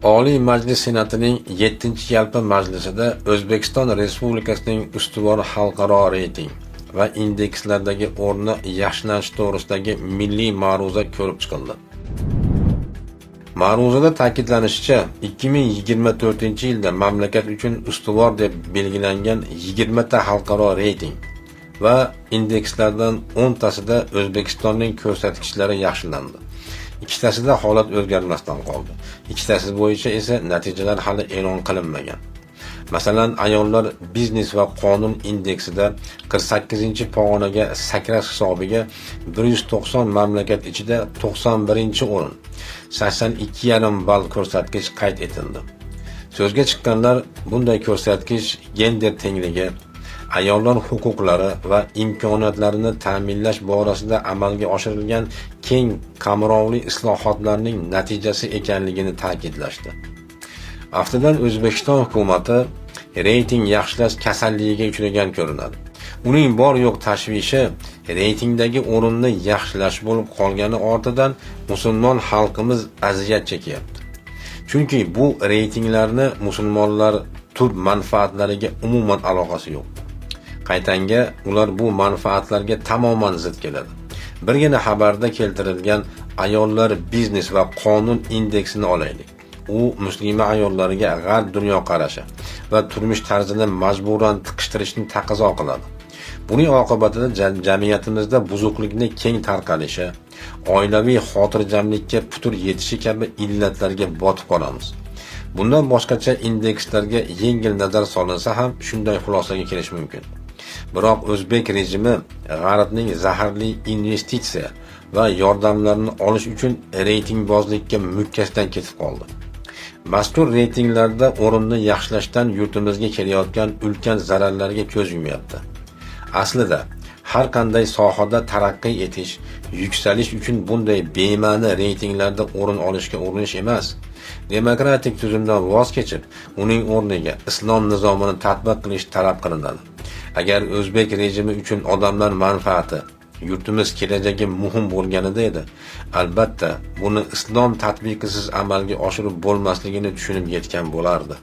Oliy Majlis Senatining 7-yalpi majlisida O'zbekiston Respublikasining ustuvor xalqaro reyting va indekslardagi o'rni yaxshilanishi to'g'risidagi milliy ma'ruza ko'rib chiqildi. Ma'ruzada ta'kidlanishicha, 2024-yilda mamlakat uchun ustuvor deb belgilangan 20 ta xalqaro reyting va indekslardan 10 tasida O'zbekistonning ko'rsatkichlari yaxshilandi. Ikkitasida holat o'zgarmasdan qoldi. Ikkitasi bo'yicha esa natijalar hali e'lon qilinmagan. Masalan, ayollar biznes va qonun indeksida 48-pog'onaga sakrash hisobiga 190 mamlakat ichida 91-o'rin, 82,5 ball ko'rsatkich qayd etildi. So'zga chiqqanlar bunday ko'rsatkich gender tengligi, ayollar huquqlari va imkoniyatlarini ta'minlash borasida amalga oshirilgan keng qamrovli islohotlarning natijasi ekanligini ta'kidlashdi. Aftidan, O'zbekiston hukumati reyting yaxshilash kasalligiga uchragan ko'rinadi. Uning bor yo'q tashvishi reytingdagi o'rinni yaxshilash bo'lib qolgani ortidan musulmon xalqimiz aziyat chekyapti. Chunki bu reytinglarni musulmonlar tub manfaatlariga umuman aloqasi yo'q. Qaytanga ular bu manfaatlarga tamoman zid keladi. Birgina xabarda keltirilgan ayollar biznes va qonun indeksini olaylik. U muslima ayollariga g'arb dunyoqarashi va turmush tarzini majburan tiqishtirishni taqozo qiladi. Buning oqibatida jamiyatimizda buzuqlikni keng tarqalishi, oilaviy xotirjamlikka putur yetishi kabi illatlarga botib qolamiz. Bundan boshqacha indekslarga yengil nazar solinsa ham shunday xulosaga kelish mumkin. Biroq o'zbek rejimi g'arbning zaharli investitsiya va yordamlarini olish uchun reytingbozlikka mukkasidan ketib qoldi. Mazkur reytinglarda o'rinni yaxshilashdan yurtimizga kelayotgan ulkan zararlarga ko'z yumyapti. Aslida har qanday sohada taraqqiy etish, yuksalish uchun bunday bema'ni reytinglarda o'rin olishga urinish emas, demokratik tuzumdan voz kechib, uning o'rniga islom nizomini tatbiq qilish talab qilinadi. Agar o'zbek rejimi uchun odamlar manfaati, yurtimiz kelajagi muhim bo'lganida edi, albatta buni islom tatbiqisiz amalga oshirib bo'lmasligini tushunib yetgan bo'lardi.